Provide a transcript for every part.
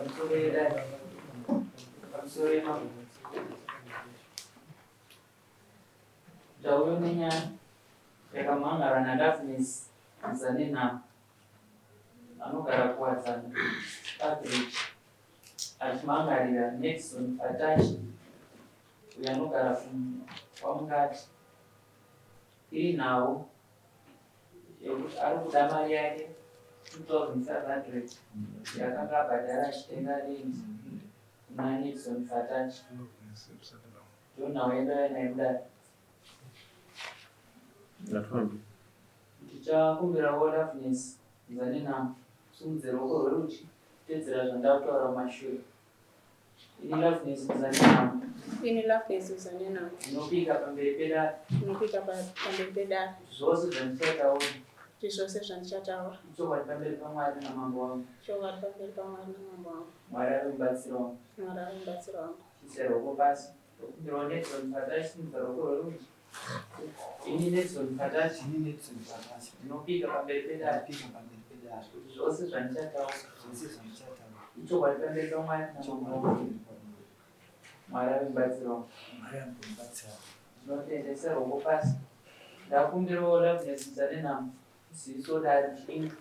Pamusoro yedare. Pamusoro yemabhuku. Ndauyo nenyaya yakamhan'ara naLoveness Muzanenhamo anogara kuWadzana paBridge achimhan'arira Nedson Patachi uyo anogara kwaMungati. Iri nhau yekuti ari kuda mari yake 2500 yaakanga abhadhara achitenga land kuna Nixon Fatachi. Ndonhau yandauya nayo kudare. Ndichakumbirawo Loveness Mzanenhamo simudze ruoko rwerudyi tedzera zvandakutaura kumashure. Ini Loveness Muzanenhamo. Ini Loveness Muzanenhamo. Ndinopika pamberi pedare. Ndinopika pamberi pedare. Zvose zvandichataura. Kuti zvose zvandichataura. Ichokwadi pamberi paMwari namambo wangu. Ichokwadi pamberi paMwari namambo wangu. Mwari ave mubatsiri wangu. Mwari ave mubatsiri wangu. Chiisa ruoko pasi. Ndokumbirawo Nelson Patachi simudza ruoko rwerudyi. Ini Nelson Patachi. Ini Nelson Patachi. Ndinopika pamberi pedare. Ndinopika pamberi pedare. Kuti zvose zvandichataura. Zvose zvandichataura. Ichokwadi pamberi paMwari namambo wangu. Mwari ave mubatsiri wangu. Mwari ave mubatsiri wangu. Ndinotendesa ruoko pasi. Ndakumbirawo Loveness Muzanenhamo ziso dare ink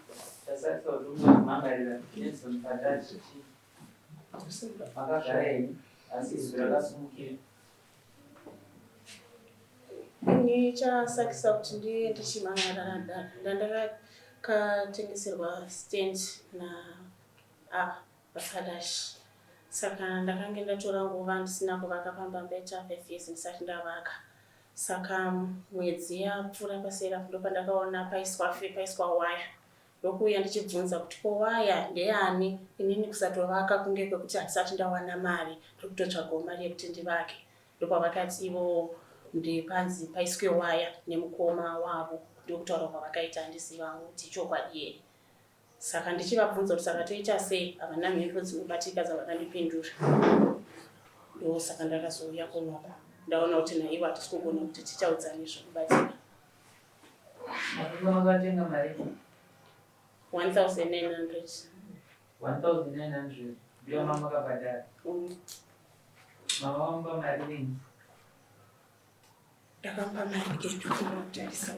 tasarisa kuti unozvimangarira Nelson Patachi chii. Makagara henyu asi izwi rakasumukira. Ini chasakisa kuti ndiye ndichimhan'ara ndandakatengeserwa stand na ava vaFadash. Saka ndakange ndatora nguva ndisina kuvaka pamba ndaita 5 years ndisati ndavaka. Saka mwedzi yapfuura paseri apo ndopandakaona paiswa paiswa waya Ndokuuya ndichibvunza kuti ko waya ndeyani inini kusatovaka kunge kwekuti handisati ndawana mari ndiri kutotsvagawo mari yekuti ndivake. Ndopavakati ivo ndepanzi paiswe waya nemukoma wavo ndokutaura kwavakaita handizivi hangu kuti ichokwadi here. Saka ndichivabvunza kuti saka toita sei havana mhinduro dzinobatika dzavakandipindura. Ndosaka ndakazouya kunoku ndaona kuti naivo hatisi kugona kuti titaudzane zvinobatika. Makanga makatenga mari? 1900. 1900 ndiyo mama makabhadhara. Mama vamupa mari rini? Ndakamupa mari ndikuma kutarisa.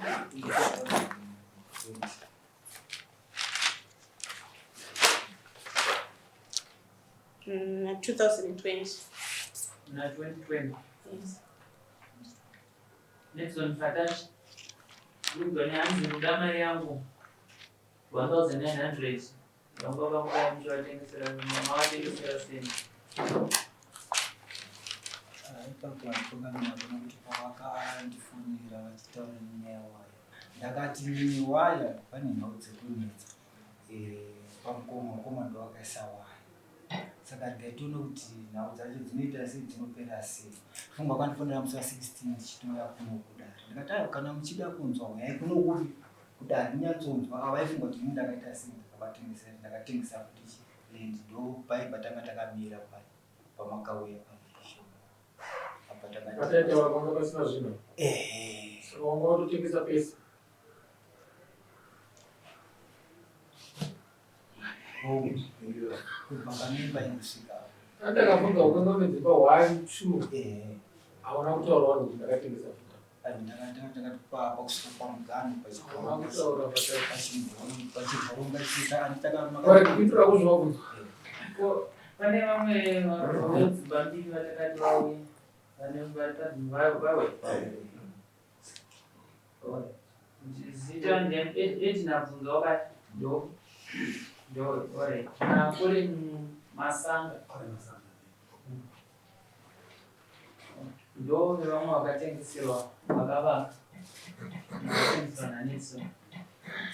Na 2020. Na 2020. Yes. Nelson Fatachi Ndikuzwa nehanzi ndoda mari yangu 1900 vanga vakuya muchivatengesera mavatengesera sei? Ah, ipapo handifunga navo nokuti pavakandifonera vachitaura nenyaya waya ndakati nini waya pane nhau dzekunetsa eh, pamukoma mukoma ndowakaisa waya Saka regai tione kuti nhau dzacho dzinoita sei dzinopera sei. Funga vakandifonera musi wa 16 ndichitouya kuno kudare. Ndikati aiwa kana muchida kunzwa huyai kuno kupi kudare munyatsonzwa. Ava vaifunga kuti ini ndakaita sei ndakavatengesera ndakatengesa futi chi land ndo pai patanga takamira pai pamakauya pai. Apa tanga Pataita vanga pasina zvinhu. Ehe. Saka wanga watotengesa pese. Kubva pamimba inosvika. Andakabvunza ukanga une dzimba 1 2. Eh. Hauna kutaura wani kuti ndakatengesa futa. Ndakatipapa kusvika pamuganhu Hauna kutaura pachivhoronga chika anditakakuitura kuzvawabvunza. Ko pane vamwe vedzimba mbiri vatakati vauye vane vari vauye. Zita Edna Bvunza wakati ndo ndo alright. Na Colin Masanga. Ndo vevamwe vakatengeserwa vakavaka. Vakatengeserwa naNetson.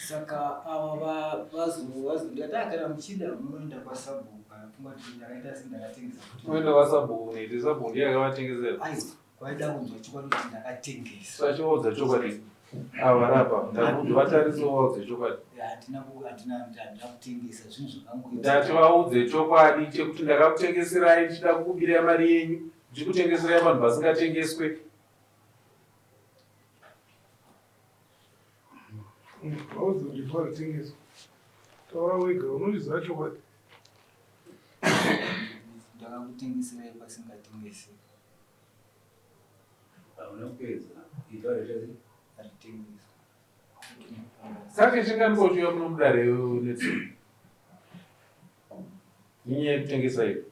Saka ava vazondati kana muchida munoenda kwasabhuku kana pfungwa kuti ndakaita sei ndakatengesa. Unoenda kwasabhuku neti sabhuku ndiye akavatengesera. Aiwa. Vaida kunzwa chokwadi kuti ndakatengesa. Sachivaudza chokwadi. Ava vari apa ndakuti vatarise vaudze chokwadi. Handina handina handina kutengesa zvinhu zvakangoita. Ndati vaudze chokwadi chekuti ndakakutengeserai ndichida kukubirai mari yenyu ndichikutengeserai vanhu vasingatengeswe. Vaudze kuti before ritengeswa. Taura wega unozviziva chokwadi. Ndakakutengeserai pasingatengeseki. Hauna kupedza. Ivhu haritengeswi. Haritengeswi. Saka chinganiko uchiuya muno mudare netsi. Inyaya yekutengesa iyo.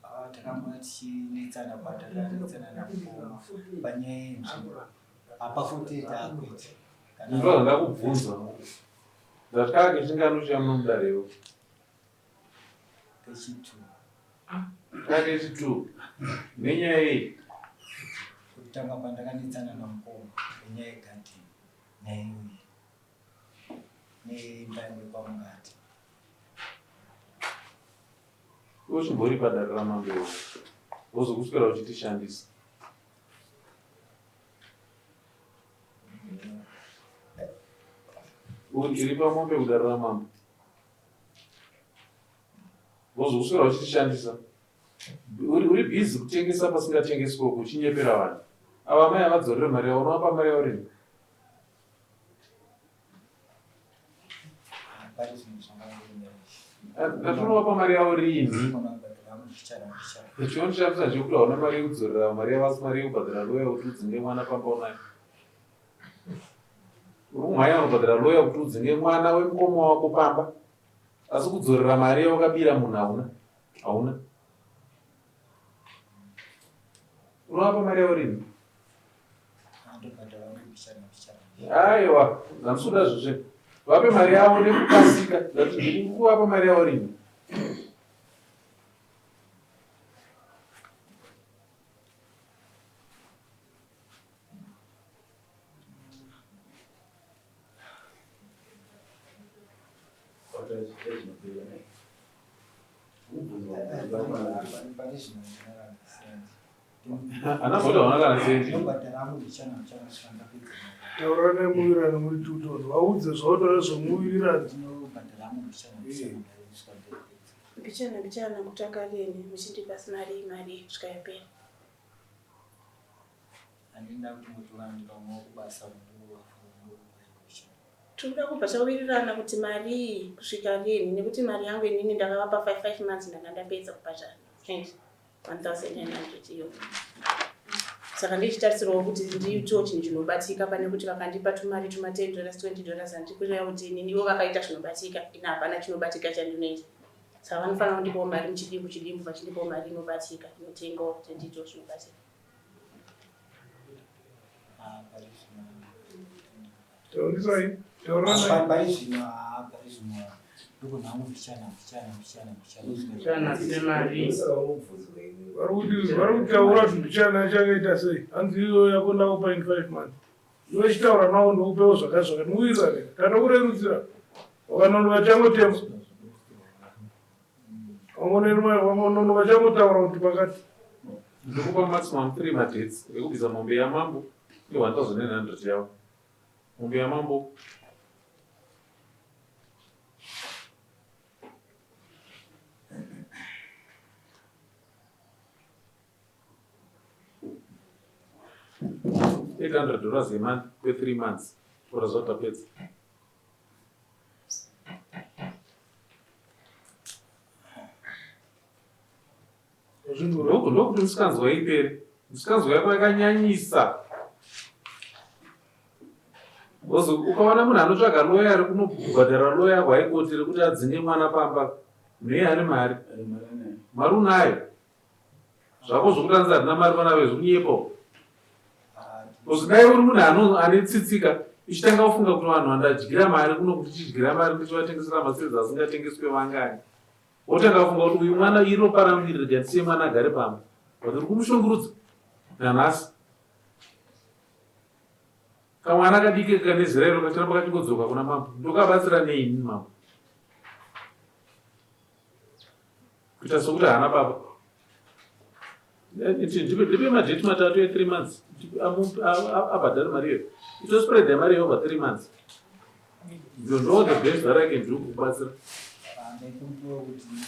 Ah, takambova tichinetsana but takanetsana namukoma panyaya yenzvimbo. Apa futi taakuita. Ndozva ndakubvunza. Ndati kake chingani uchiuya muno mudare iwe. Kechitu. Kake chitu. Nenyaya yei? Kutanga pandakanetsana namukoma nenyaya yegadheni nyaya iyoyi neimba yangu yekwamungati. Iwe uchimbori padare ramambo iwe. Wozokuswera uchitishandisa. Uri pamombe kudare ramambo. Wozokuswera uchitishandisa. Uri busy kutengesa pasingatengeswi uku uchinyepera vanhu. Ava mai havadzorere mari yavo, unovapa mari yavo rini? Ndatinovapa mari yavo rini? Chiondishamisa chekuti hauna mari yekudzorera mari yavo asi mari yekubhadhara loya kuti udzinge mwana pamba unayo. Uri kumhanya unobhadhara loya kuti udzinge mwana wemukoma wako pamba asi kudzorera mari yawakabira munhu hauna. Hauna. Unovapa mari yavo rini? Aiwa, handisi kuda zvozve. Vape mari yavo nekukasika. Ndati ndiri kuvapa mari yavo rini? Taura nemuwirirano muri tutono vaudze zvaunoda zvomuwirirano. Mbichana mbichana kutanga rini muchindipa mari mari kusvika yapera. Tinoda kubva tawirirana kuti mari iyi kusvika rini nekuti mari yangu inini ndakavapa 5 months ndanga ndapedza kubhadhara 1900 iyo. Saka ndichitarisirawo kuti ndiitewo chinhu chinobatika pane kuti vakandipa tumari tuma 10 dollars 20 dollars handikureva kuti inini ivo vakaita zvinobatika ini hapana chinobatika chandinoita. Saka vanofanira kundipawo mari muchidimbu chidimbu vachindipawo mari inobatika inotengawo kuti ndiitewo zvinobatika. Taurisai, tauranai. Pari zvino, pari zvino ndokunhangu mbichana mbichana mbichana mbichana. Mbichana semari. Vari kutaura kuti mbichana chakaita sei? Hanzi iyo yako ndakupa in 5 months. Iwe chitaura nawo ndokupewo zvakati zvakati. Muwirirane. Tatokurerutsira. Vakanonoka changotema. Vanonoka changotaura kuti pakati. Ndokupa maximum 3 madates ekubvisa mombe yamambo ne 1900 yavo. Mombe yamambo $800 a month kwe 3 months ora zvatapedza. Ndokuti musikanzwa ipere. Musikanzwa yako yakanyanyisa. Ozo ukaona munhu anotsvaga loya ari kunobhadhara loya hwaikoti rekuti adzinge mwana pamba neye ane mari. Mari unayo. Zvako zvokuti anzi handina mari vana vezvikunyepa. Ozo dai uri munhu ane tsitsika uchitanga kufunga kuti vanhu vandadyira mari kuno kuti chidyira mari ndichivatengesera masedza asingatengeswe vangani. Wotanga kufunga kuti uyu mwana iropa rangu iri rega ndisiye mwana agare pamba. But uri kumushungurudza nanhasi. Kamwana kadiki kane zera iro kacharamba kachingodzoka kuna mambo. Ndokabatsira nei ini mambo? Kuita sokuti haana baba. Ndipe madheti matatu e 3 months abhadhare mari iyoyo. Itospread mari iyo over 3 months. Ndo the best that I can do kubatsira. Ndaikumbirawo kuti muite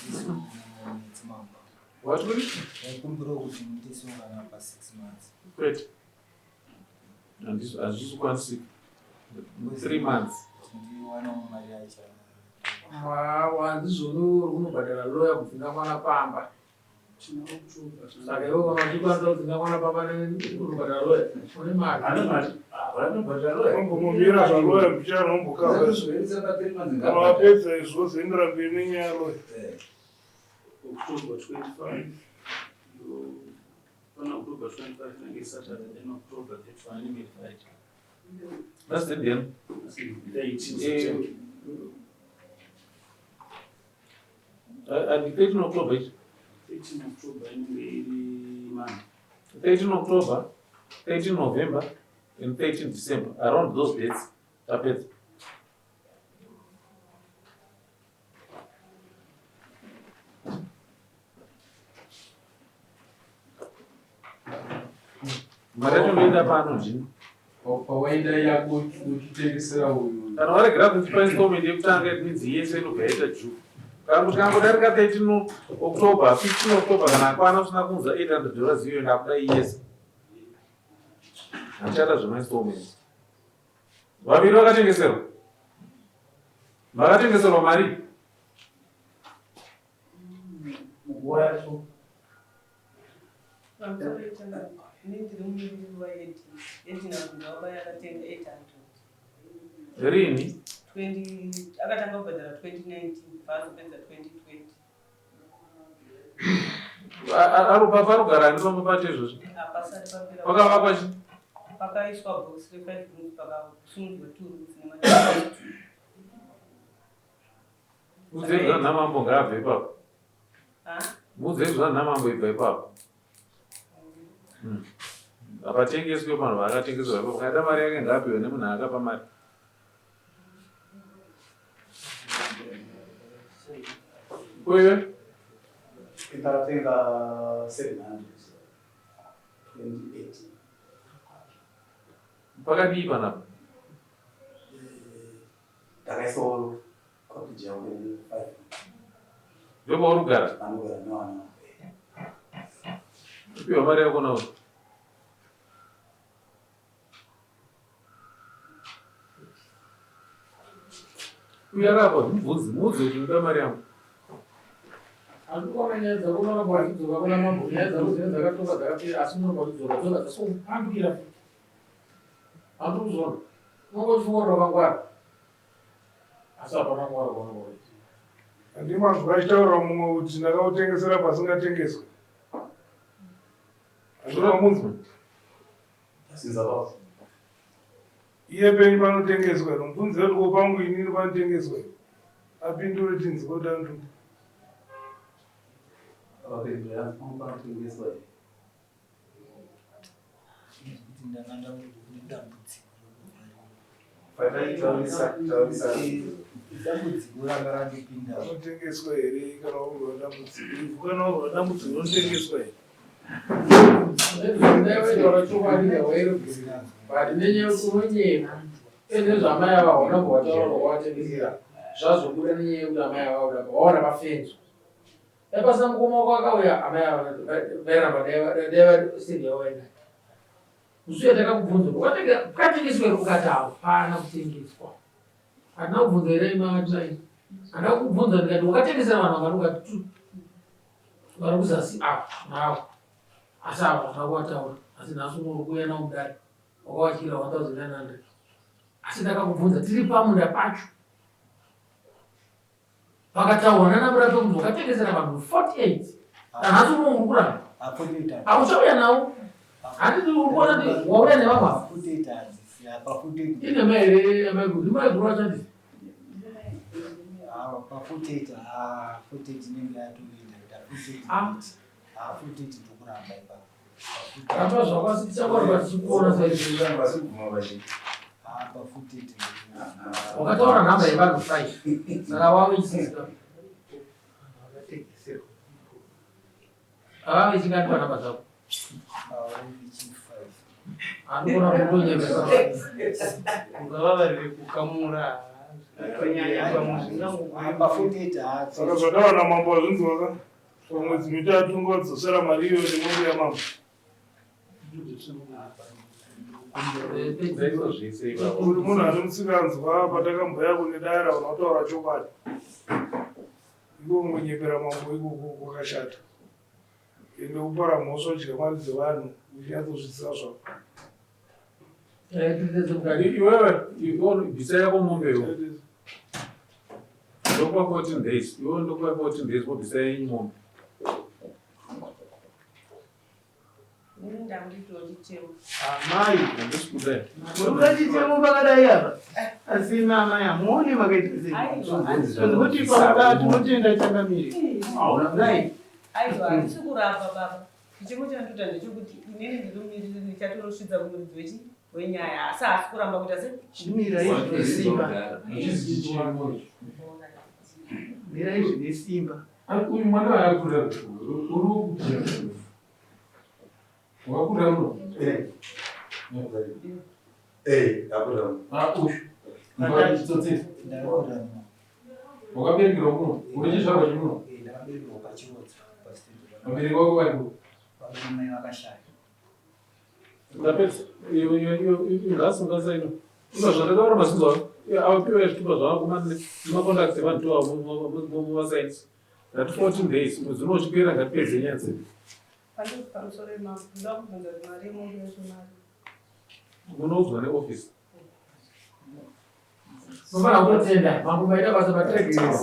mwedzi mambo. What will you? Ndaikumbirawo kuti muite sungana pa 6 months. Kwete. Hazvisi kukwanisika. 3 months. Ndiwanewo mari yacho. Ma Panzi zvoni uri kunobhadhara loya kudzinga mwana pamba. Saka iwe kana uchikwanisa kudzinga mwana pamba unobhadhara loya une mari. Ane mari. Vanobhadhara loya. Ombomira zvaloya mbichana ombokava. Kana wapedza izvo wozoendera mberi nenyaya yaloya. October 25 pana October 25 inenge Saturday then October 31 inenge Friday. That's the end. Asi 18 September. And 13 October ichi. 13 October inenge iri Monday. 13 October, 13 November and 13 December. Around those dates tapedza. Mari yacho ndoenda pano ndini. Pawaenda yako uchitengesera uyu. Kana waregera kundipa installment yekutanga it means yese inobva yaita due. Kana kuti kangodarika 13 October, 15 October kana akwana usina kunza 800 dollars iyoyo ndakuda yese. Handichada zvemainstallments. Vaviri vakatengeserwa. Vakatengeserwa mari. Nguva yacho Pamusoro yetanga ini ndiri mumiriri waEdina. Edina Mugaba yakatenga 800. Rini? 20 akatanga kubhadhara 2019 paazopedza 2020. Arupa parugara ani pamba pacho izvozvi? Hapasati papera. Pakavakwa chi? Pakaiswa box re5 rooms pakasumudzwa 2 rooms nemachira. Mudzei zvana mambo ngaabve ipapo. Ha? Mudzei zvana mambo ibva ipapo. Hapatengeswe panhu vaakatengeserwa ipapo. Kaita mari yake ngaapiwe nemunhu akapa mari. Kuiwe? Ndakatenga 700 2018. Pakadii panapa? Ndakaisawo cottage yangu ine 5 Ndopauri kugara? Panogara nevana. Upiwa mari yako nawo. Uyu arapa mubvunzi muudze kuti unoda mari yangu. Handikuona nyaya dzako unoramba uchidzoka kuna mambo nyaya dzako dzinenge dzakatonga dzakapera asi unoramba uchidzoka dzoka dzasokupandukira futi. Handikuzviona. Unongochifunga kuti wakangwara. Asi hapana kungwara kwaunenge waita. Handimanzwa achitaura mumwe kuti ndakautengesera pasingatengeswe. Hazvina munzwa. Iye penyu panotengeswa here? Mubvunze kuti ko pangu inini panotengeswa here? Apindure tinzwe kuti anoti. Vakapindura hanzi pangu panotengeswa here? Nekuti ndanga ndambudziko dambudziko ranga randipinda. Panotengeswa here kana urwa dambudziko? Ivhu kana urwa dambudziko rinotengeswa here? Ndaitaura chokwadi wairubvira but nenyaya yekuti unonyema ende zvamai ava hauna kuwataura kwawatengesera zvazobuda nenyaya yekuti amai ava vakuda waona pafenzo dai pasina mukoma wako akauya amai ava vairamba dai vasiri yavo vainayo musi uya takakubvunza ukatengeswa here ukati hapana kutengeswa handina kubvunza here imatsvai handina kukubvunza ndikati wakatengesera vanhu vangani ukati tu vari kuzasi ava nawo asi ava hauna kuvataura asi nhasi uno uri kuuya nawo mudare wakavatyira 1900 asi ndakakubvunza tiri pamunda pacho pakataurwa nana murape kunzi wakatengesera vanhu 48 nanhasi uno uri kuramba hauchauya nawo handiti uri kuona kuti wauya nevamwe ava inhema here amaiguru ndimaiguru vachandisa Pa 48 48 inenge yatoenda ita 48 ndokuramba ipapo. Ramba zvako asi tichangoramba tichikuona saizvozvo. Pa 48 Wakataura nhamba yevanhu 5 saka wave chisisika. Vave chingani panhamba dzako? Handikuona kutonyepesa. Ungavavarire kukamura Pa 48 Saka zvataura namambo hazvinzwa ka? Pamwedzi mitatu ungadzosera mari iyoyo nemombe yamambo. Ndaizwa zvese ipapo. Uri munhu ane musikanzwa patakamboya kune dare hauna kutaura chokwadi. Iko kungonyepera mambo ikoko kwakashata. Ende kupara mhosva udya mari dzevanhu uchinyatsozviziva zvako. Iwewe iwe bvisa yako mombe iwe. Ndokupa 14 days. Iwe ndokupa 14 days wobvisa yenyu mombe. Amai, handisi kudai. Muri chitemo pakadai apa. Asi mama hamuone makaita sei. Kuti pamuka tinotenda changamire. Nai. Aiwa, handisi kuramba baba. Chichemo chandinoita ndechekuti inini ndiri mumiriri ndichatonosvitsa kumuridzi wechi wenyaya asi haasi kuramba kuita se Chimirai zvine simba. Mirai zvine simba. Uyu mwana akurira uri kukurira. Wakurira muno? Eh. Eh, akurira muno. Ah, uyu. Chitsotsi. Ndakakurira muno. Wakaberekerwa muno? Uri chizvarwa chemuno? Eh, ndakaberekerwa paChirodza pastate. Vabereki vako varipo? Baba namai vakashaya. Ndapedza. Iyo iyo iyo ngasunga ino. Ino zvandataura mazinzwa. Awapiwa zvitupa zvavo nemacontacts evanhu to muvasainzi. Ndati 14 days mwedzi uno uchipera ngatipedze nyaya dzedu. Pandiri pamusoro imambo ndoda kubvunza kuti mari yemombe yacho mari. Munoudzwa neoffice. Mafana kutenda mambo maita basa matiregerera.